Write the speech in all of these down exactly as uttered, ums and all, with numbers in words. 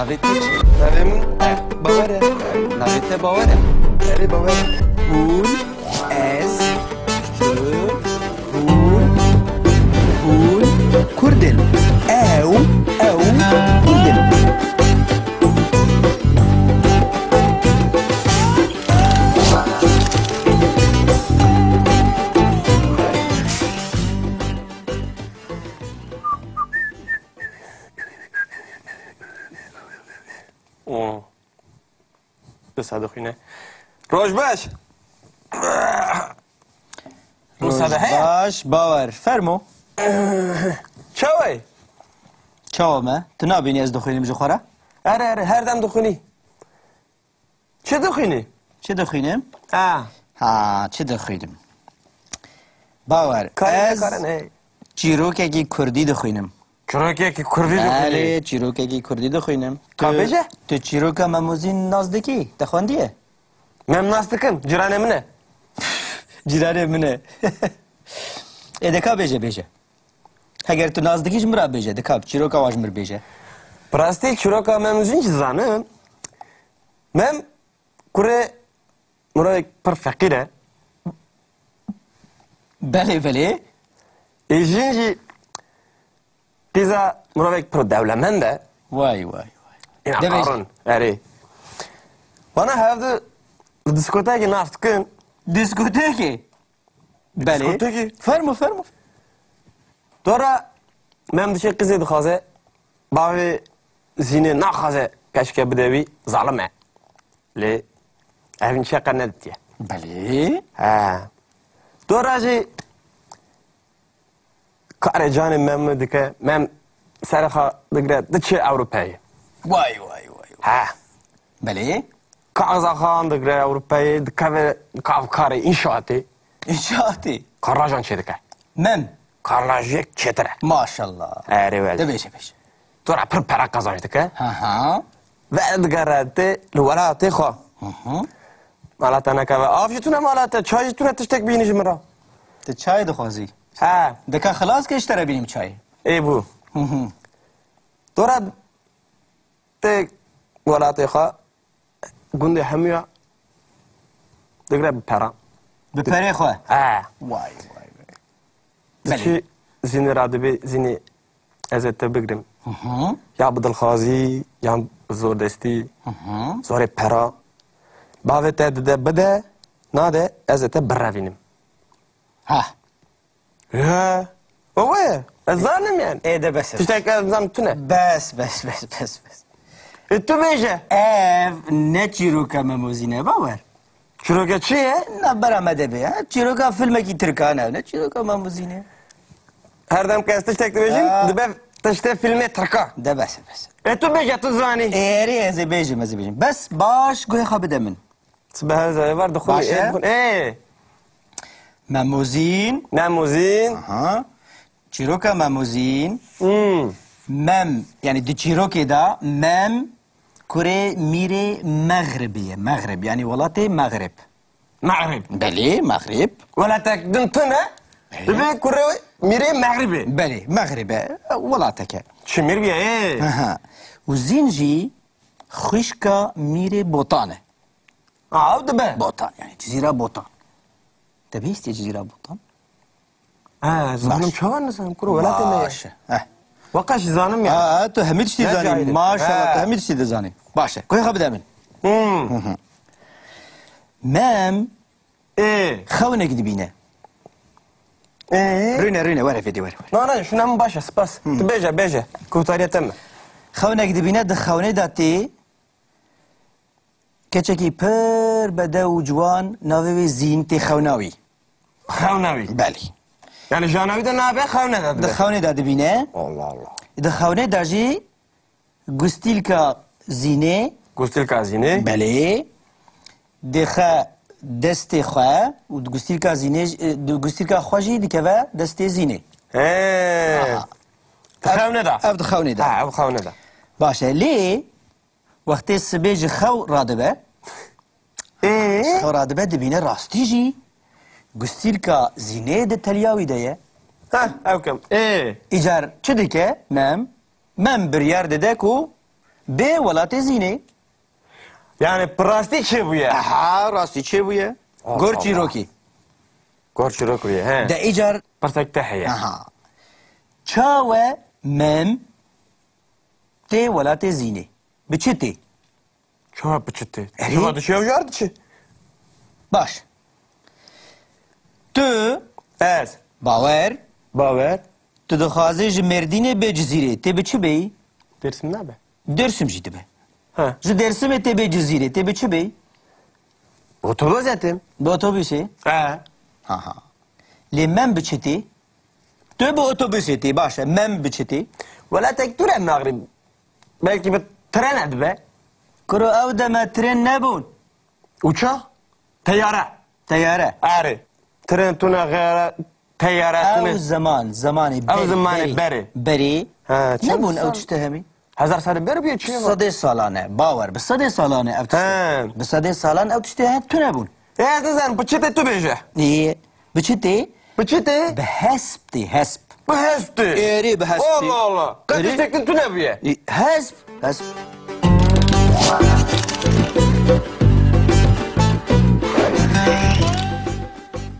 Navê te çi? Navê min Bawer e. Navê te Bawer e? Erê, Bawer e. Hûn, ez, tu, hûn, hûn Kurd in. Ew, ew Kurd in. Disa dixwîne. Roj baş. Roj baş, Bawer. Fermo. Çawa yî? Çawa me? Tu nabînî ez dixwînim ji xwe re? Erê, erê, her dem dixwînî. Çi dixwînî? Çi dixwînim? Ha. Ha, çi dixwînim? Bawer, Karê ez nekarin, hey. çîrokekî kurdî dixwînim. Çîrokekî kurdî dixwînî? Belê, çîrokekî kurdî dixwînim. Ka Tu, bêje? tu çîroka Memozîn nas dikî? Te xwendiye? Mem nas dikim, cîranê min e. Cîranê min e. Ê, de ka bêje, bêje. Heger tu nas dikî ji min re bêje, de ka çîroka wan ji min re bêje. Bi rastî çîroka Memozîn jî zanim. Mem kurê mirovek pir feqîr e. Belê, belê. Ê jin jî qîza mirovek pir dewlemend e. Way, way, way. Îna De bêje. qarûn, erê. Wana hevdu li diskotekê nas dikin. Diskotekê? Belê. Diskotekê? Fermo, fermo. Dora Mem diçe qîzê dixwaze, bavê Zînê naxwaze keşke bide wî, zalim e. Lê evîn çeqe neditiye. Belê. He. Dora jî karê canê Mem dike, Mem serê xwe digre, diçe Ewropayê. Way, way, way, way. He. Belê. Kaxaza xwe digre Ewropayê, dikeve kavkarê înşaatê. Înşaatê? Karlajan çêdike. Mem. Karlajiyek çêtir e. Maşallah. Erê wele. De bêje, bêje. Dora pir pere qazanç dike. Ha ha. Ve digere tê li welatê xwe. Hı hı. Mala te nekeve. Av jî tune mala te, çay jî tune, tiştek bînî ji min re. Tu çay dixwazî? He. De ka xilas ke ji te re bînim çayê. Ê bû. Hı hı. Dora tê welatê xwe, gundê hemûya digre bi pera. Bi perê xwe? He. Way, way, way. Diçî Belê. Zînê re dibê, Zînê ez ê te bigrim. Hı hı. Ya bi dilxwazî, ya bi zordestî, Hı hı. zorê pera. Bavê te dide bide, nade, ez ê te birevînim. Ha. Ya. O we ye. Ez zanim yani. Ê de bes e. Tiştek ez zanim tune. Bes, bes, bes, bes, bes. E tu bêje. Ev ne çîroka Memozîn e, Bawer. Çîroka çi ye? Na bera me de be, ha? Çîroka filmekî tirkan e, ne çîroka Memozîn e. Her dem ke ez tiştek dibêjim, Ha. dibe tiştê filmê tirka. De bes e, bes. E tu bêje, tu zanî. Ê, erê, ez ê bêjim, ez ê bêjim. Bes, baş, guhê xwe bide min. Sibe her zerê var dixwin. Baş e? Ê, dixwin. Ê. Memozîn. Memozîn. Aha. Çîroka Memozîn. Hmm. Mem, yani di çîrokê de Mem kurê mîrê Mexribê ye. Mexrib, yani welatê Mexrib. Mexrib. Belê, Mexrib. Welatek din tune. Belê. Dibe kurê mîrê Mexribê. Belê, Mexrib e. Welateke. Çi mîr bîye, ê? Aha. Û Zîn jî xwişka mîrê Botan e. Aa, ew dibe. Botan, yani Cizîra Botan. Te bihîstiye Cizîra Botan? Ha, zanim Baş. çawa nizanim, kuro, welatê me ye. Baş. Heh. Waqas zanim ya. Ha, tu hemî tiştî Ne zanî. cahil. Maşallah, Ha. tu hemî tiştî dizanî. Baş e. Koy xwe bide min. Hmm. Hı hı. Mem Ê. xewnek dibîne. Ê. Rûne, rûne, were fêdî, were, were. Na, na, şuna min baş e, spas. Hı. Tu bêje, bêje. Kuhtariye te me. Xewnek dibîne, di xewnê de tê. Keçekî pir bedew û ciwan, navê wê Zîn, tê xewna wî. Xewna wî? Belê. Yani jana wî de nabe, xewne de Di dibe? xewnê de dibîne. Allah Allah. Di xewnê de jî gustîlka Zînê. Gustîlka Zînê? Belê. Dixe destê xwe û di gustîlka Zînê, di gustîlka xwe jî dikeve destê Zînê. He. Aha. Di xewnê de? Ev di xewnê de. Ha, ev xewnê de. Baş e. Lê Wextê sibê ji xew radibe, Ê? ji xew radibe dibîne rastî jî gustîlka Zînê di teliya wî de ye. Heh, ew kem. Ê? Îcar çi dike? Mem, Mem biryar dide ku bê welatê Zînê. Yani bi rastî çêbûye. Aha, rastî çêbûye. Allah Gor Allah. Çîrokî. Gor çîrokî, he. De îcar Pirsek te heye. Aha. Çawe Mem tê welatê Zînê? Bi çi tê? Çawa bi çi tê? Erê. Çawa diçe ew jar diçe? Baş. Tu Ez. Bawer. Bawer. Tu dixwazî ji Mêrdînê bê Cizîrê. Tê bi çi bêyî? Dêrsim nabe. Dêrsim jî dibe. Ha. Ji Dêrsimê tê bê Cizîrê. Tê bi çi bêyî? Otobus etim. Bi otobusê? Ha. Ha ha. Lê Mem bi çi tê? Tu bi otobusê tê, baş e. Mem bi çi tê? Welatek dûr e naxrîm. Belkî bi trene dibe. Kuro ew deme tren nebûn. Uçak? Teyare. Teyare. Erê. Tren tune xeyare, teyare tune. Ew zeman, zemanê Ew ber-, zemanê berê. Berê. Berê. Ha, çend Nebûn ew sal? Tişte hemî. Hezar sal ber bûye çi? Sedê salane. Bawer, bi sedê salane ev tişte. He. Bi sedê salan ew tişte he tune bûn. E, ez nizanim, bi çi tê tu bêje? Ê, bi çi tê? Bi çi tê? Bi hesp tê, hesp. Bi hesp tê? Êrê bi hesp tê. Allah Allah. Qet Êrê. Tiştek din tune bûye. Ê, hesp, hesp.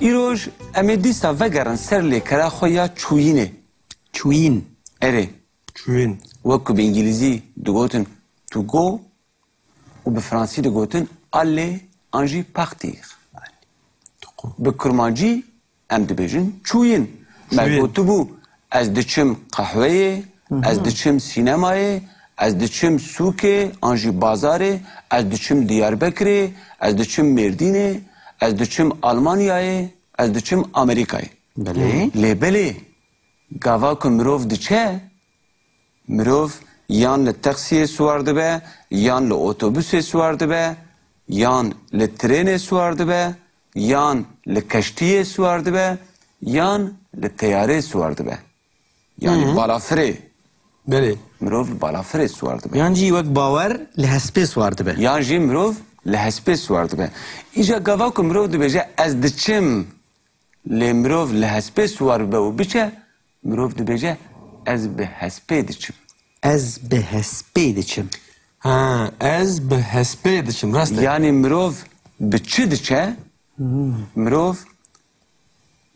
Îroj em ê dîsa vegerin ser lêkera xwe ya çûyînê. Çûyîn. Erê. Çûyîn. Wek ku bi îngilîzî digotin to go, û bi fransî digotin aller an jî partir. Bi kurmancî em dibêjin çûyîn. Me Çûyîn. Gotibû, ez diçim qehweyê, Hı hı. ez diçim sînemayê, ez diçim sûkê an jî bazarê, ez diçim Diyarbekirê, ez diçim Mêrdînê, ez diçim Almanyayê, ez diçim Amerîkayê. Belê. Lê belê, gava ku mirov diçe, Mirov yan li taksiyê siwar dibe, yan li otobusê siwar dibe, yan li trênê siwar dibe, yan li keştiyê siwar dibe, yan li teyarê siwar dibe. Yani Hı hı. balafirê. Belê. Mirov li balafirê siwar dibe. Yan jî wek bawer li hespê siwar dibe. Yan jî mirov li hespê siwar dibe. Îja gava ku mirov dibêje ez diçim, lê mirov li hespê siwar bibe û biçe, mirov dibêje, ez bi hespê diçim. Ez bi hespê diçim. Ha, ez bi hespê diçim, rast e. Yani mirov bi çi diçe? Hmm. Mirov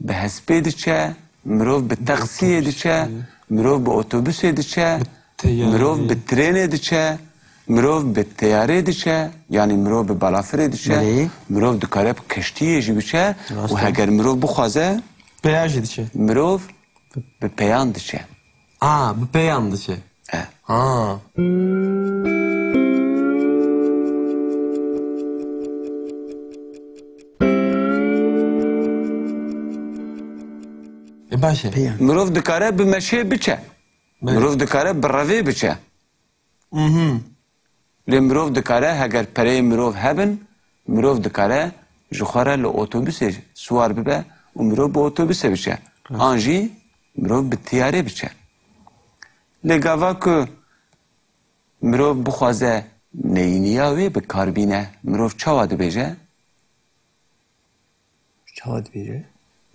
bi hespê diçe, mirov bi taksiyê diçe, mirov bi otobusê diçe, Bi teyarê. mirov bi trênê diçe, mirov bi teyarê diçe, yani mirov bi balafirê diçe, Belê. mirov dikare bi keştiyê jî biçe Rast û e. heger mirov bixwaze, Peya jî diçe. mirov bi peyan diçe. A, bi peyan diçe. E. Ha. E, baş e. Peyan. Mirov dikare bi meşê biçe. Belê. Mirov dikare bi revê biçe. Mhm. Lê mirov dikare, heger pereyê mirov hebin, mirov dikare ji xwe re li otobusê siwar bibe û mirov bi otobusê biçe. Rast. An jî mirov bi tiyarê biçe. Lê gava ku mirov bixwaze neyîniya wê bi kar bîne, mirov çawa dibêje? Çawa dibêje?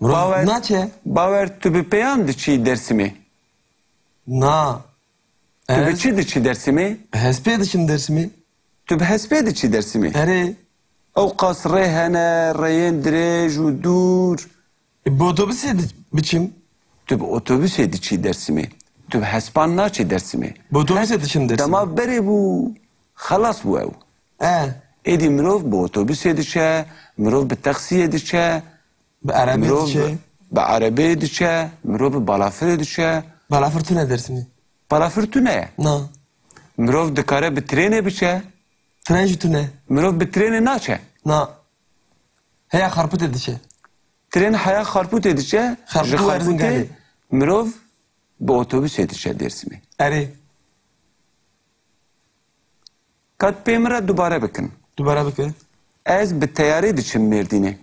Mirov Bawer, naçe? Bawer, tu bi peyan diçî Dêrsimê? Na. Tu bi Ez çi diçî Dêrsimê? bi hespê diçim Dêrsimê. Tu bi hespê diçî Dêrsimê? Erê. Ew qas rê hene, rêyên dirêj û dûr. E, bi otobusê di-, biçim. Tu bi otobusê diçî Dêrsimê. Tu bi hespan naçî Dêrsimê. Bi otobusê Hesp diçim Dêrsimê. dema berê bû, xelas bû ew. E. Êdî mirov bi otobusê diçe, mirov bi taksiyê diçe, Bi erebê mirov diçe. bi, bi erebeyê diçe, mirov bi balafirê diçe. Balafir tune Dêrsimê. Balafir tune ye. Na. Mirov dikare bi trênê biçe. Tren jî tune. Mirov bi trênê naçe. Na. Heya Xarpûtê diçe. Tren heya Xarpûtê diçe. Xarpût Ji û Xarpûtê Erzinganê. mirov bi otobusê diçe Dêrsimê. Erê. Kat pê min re dubare bikin. Dubare bikin. Ez bi teyarê diçim Mêrdînê.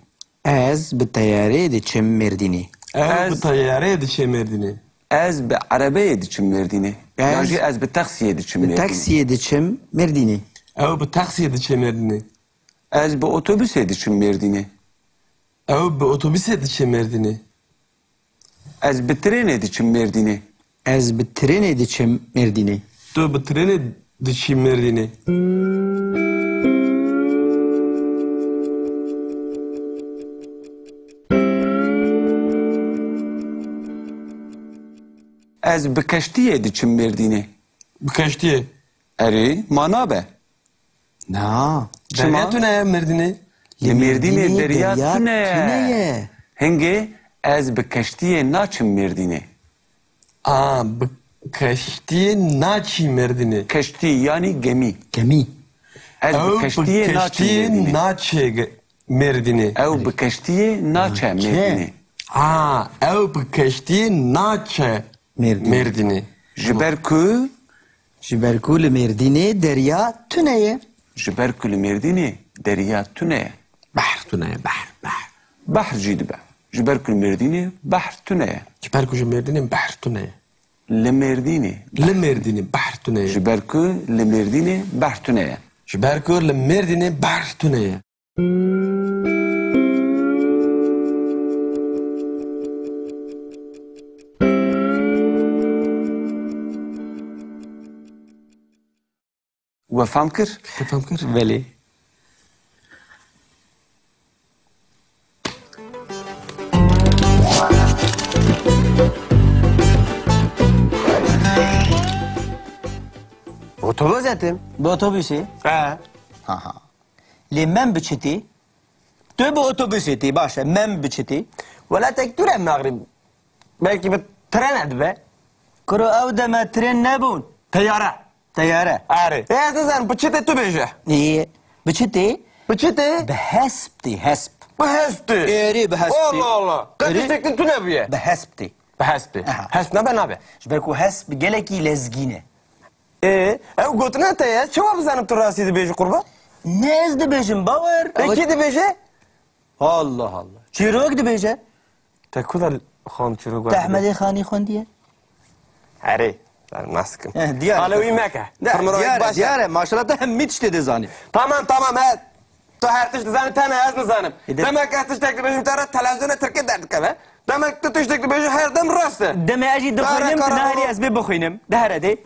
Ez bi teyarê diçim Mêrdînê. Ew Ez bi teyarê diçe Mêrdînê. Ez bi erebeyê diçim Mêrdînê. Ez Yan jî ez bi taksiyê diçim bi Mêrdînê. taksiyê diçim Mêrdînê. Ew bi taksiyê diçe Mêrdînê. Ez bi otobusê diçim Mêrdînê. Ew bi otobusê diçe Mêrdînê. Ez bi trênê diçim Mêrdînê. Ez bi trênê diçim Mêrdînê. Tu bi trênê diçî Mêrdînê. Ez bi keştiyê diçim Mêrdînê. Bi keştiyê? Erê, ma nabe. Na, çima? Derya tune ye Mêrdînê. Li Mêrdînê derya tune ye. Hingê ez bi keştiyê naçim Mêrdînê. A, bi keştiyê naçî Mêrdînê. Keştî, yanî gemî. Gemî. Ez bi keştiyê naçim Mêrdînê. Ew bi keştiyê naçe ge-, Mêrdînê. Ew bi keştiyê naçe Mêrdînê. A, ew bi keştiyê naçe Mêrdînê. Mêrdînê. Ji ber ku Ji ber ku li Mêrdînê derya tune ye. Ji ber ku li Mêrdînê derya tune ye. Behr tune ye, behr, behr. Behr jî dibe. Ji ber ku li Mêrdînê behr tune ye. Ji ber ku ji Mêrdînê behr tune ye. Li Mêrdînê. Li Mêrdînê behr tune ye. Ji ber ku li Mêrdînê behr tune ye. Ji ber ku li Mêrdînê behr tune ye. We fam kir? Te fam kir? Belê. Otobus etim. Bi otobusê? He. Ha ha. Lê mem bi çi tê? Tu bi otobusê tê, baş e. Mem bi çi tê? Welatek dûr e Mexrib. Belkî bi tren e dibe. Kuro ew deme tren nebûn. Teyare. Teyare. Erê. E, ez nizanim, bi çi tê tu bêje? Ê, bi çi tê? Bi çi tê? Bi hesp tê, hesp. Bi hesp tê? Êrê bi hesp tê. Allah Allah. Qet tiştek din tune bûye. Bi hesp tê. Bi hesp tê. Aha. Hesp nebe nabe. Ji ber ku hesp gelekî lezgîn e. Ê, ew gotina te ye, ez çawa bizanim tu rastî dibêjî qurban? Ne ez dibêjim, bawer. Ê, kî dibêje? Allah Allah. Çîrok dibêje. Te ku de xan çîrok Te Ehmedê Xanî xwendiye? Erê, ben nas dikim. Eh, diyar e. Qale wî meke. Ne, diyar e, baş e. Diyar e. Maşallah te hemî tiştê dizanî. Tamam, tamam, he. Tu her tişt dizanî, tene ez nizanim. Ê, de- Demek ez tiştek dibêjim, te re televizyona tirkî derdikeve. Demek tu tiştek dibêjî her dem rast e. Demê ez jî dixwînim, tu naherî ez bê bixwînim. Dihere dê.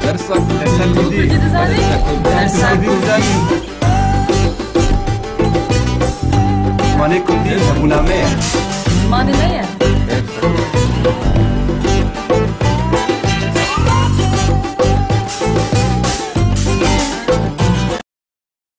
Dersa, dersa kurdî. Dersa kurdî. Dersa kurdî. Manê kurdî, hebûna me ye. Manê me ye.